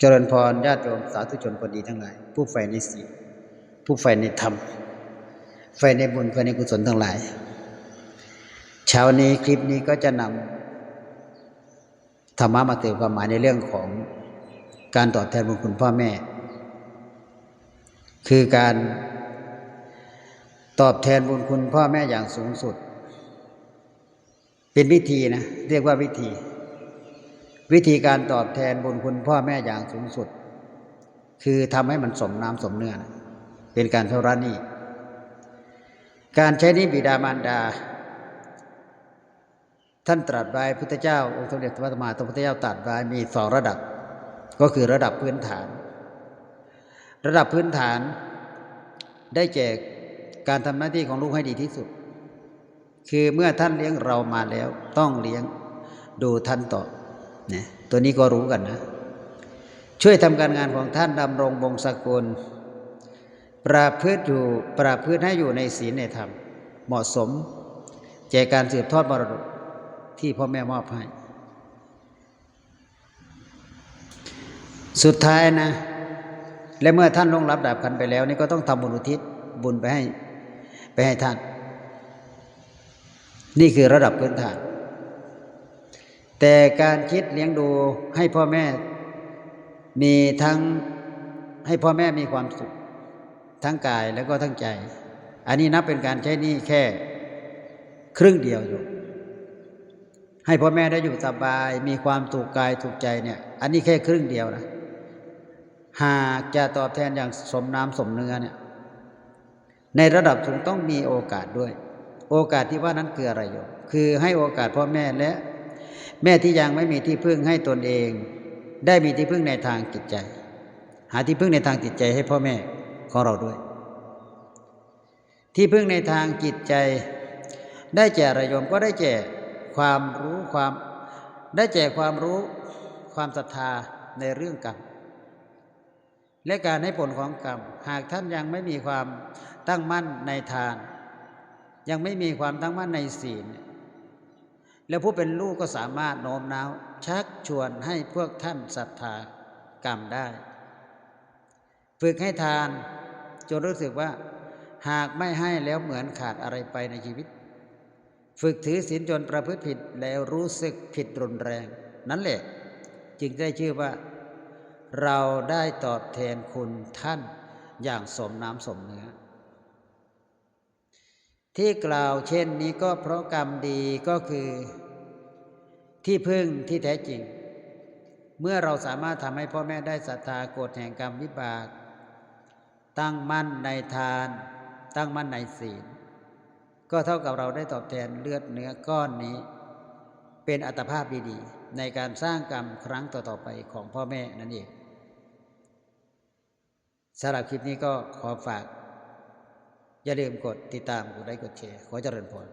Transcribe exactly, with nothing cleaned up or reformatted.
เจริญพรญาติโยมสาธุชนคนดีทั้งหลาย ผู้ใฝ่ในศีล ผู้ใฝ่ในธรรม ใฝ่ในบุญ ใฝ่ในกุศลทั้งหลาย เช้านี้คลิปนี้ก็จะนำธรรมะมาเติมความหมายในเรื่องของการตอบแทนบุญคุณพ่อแม่ คือการตอบแทนบุญคุณพ่อแม่อย่างสูงสุด เป็นวิธีนะ เรียกว่าวิธี วิธีการตอบแทนบุญคุณพ่อแม่อย่างสูงสุด คือทำให้มันสมน้ำสมเนื้อนะ เป็นการชำระหนี้ การใช้หนี้บิดามารดา ท่านตรัสไว้ พุทธเจ้า องค์สมเด็จพระสัมมาสัมพุทธเจ้าตรัสไว้มีสองระดับ ก็คือระดับพื้นฐาน ระดับพื้นฐาน ได้แก่การทำหน้าที่ของลูกให้ดีที่สุด คือเมื่อท่านเลี้ยงเรามาแล้ว ต้องเลี้ยงดูท่านต่อนะ ตัวนี้ก็รู้กันนะ ช่วยทำการงานของท่านดำรงวงศกุล ประพฤติอยู่ ประพฤติให้อยู่ในศีลในธรรม เหมาะสมแก่การสืบทอดมรดกที่พ่อแม่มอบให้ สุดท้ายนะ และเมื่อท่านล่วงลับดับขันธ์ไปแล้ว นี่ก็ต้องทำบุญอุทิศบุญไปให้ ไปให้ท่าน นี่คือระดับพื้นฐาน แต่การคิดเลี้ยงดูให้พ่อแม่ มีทั้งให้พ่อแม่มีความสุข ทั้งกายแล้วก็ทั้งใจ อันนี้นับเป็นการใช้หนี้แค่ครึ่งเดียวอยู่ ให้พ่อแม่ได้อยู่สบาย มีความสุขกายสุขใจเนี่ย อันนี้แค่ครึ่งเดียวนะ หากจะตอบแทนอย่างสมน้ำสมเนื้อเนี่ย ในระดับสูงต้องมีโอกาสด้วย โอกาสที่ว่านั้นคืออะไรโยม คือให้โอกาสพ่อแม่และแม่ที่ยังไม่มีที่พึ่งให้ตนเอง ได้มีที่พึ่งในทางจิตใจ หาที่พึ่งในทางจิตใจให้พ่อแม่ของเราด้วย ที่พึ่งในทางจิตใจ ได้แก่อะไรโยม ก็ได้แก่ความรู้ความ ได้แก่ความรู้ความศรัทธาในเรื่องกรรม และการให้ผลของกรรม หากท่านยังไม่มีความตั้งมั่นในทาน ยังไม่มีความตั้งมั่นในศีล แล้วผู้เป็นลูกก็สามารถโน้มน้าวชักชวนให้พวกท่านศรัทธากรรมได้ ฝึกให้ทานจนรู้สึกว่า หากไม่ให้แล้วเหมือนขาดอะไรไปในชีวิต ฝึกถือศีลจนประพฤติผิดแล้วรู้สึกผิดรุนแรง นั่นแหละ จึงได้ชื่อว่า เราได้ตอบแทนคุณท่านอย่างสมน้ำสมเนื้อ ที่กล่าวเช่นนี้ก็เพราะกรรมดีก็คือที่พึ่งที่แท้จริง เมื่อเราสามารถทำให้พ่อแม่ได้ศรัทธากฎแห่งกรรมวิบาก ตั้งมั่นในทาน ตั้งมั่นในศีล ก็เท่ากับเราได้ตอบแทนเลือดเนื้อก้อนนี้ เป็นอัตภาพดีๆ ในการสร้างกรรมครั้งต่อๆไปของพ่อแม่นั่นเอง สำหรับคลิปนี้ก็ขอฝาก อย่าลืมกดติดตาม กดไลค์ กดแชร์ ขอเจริญพร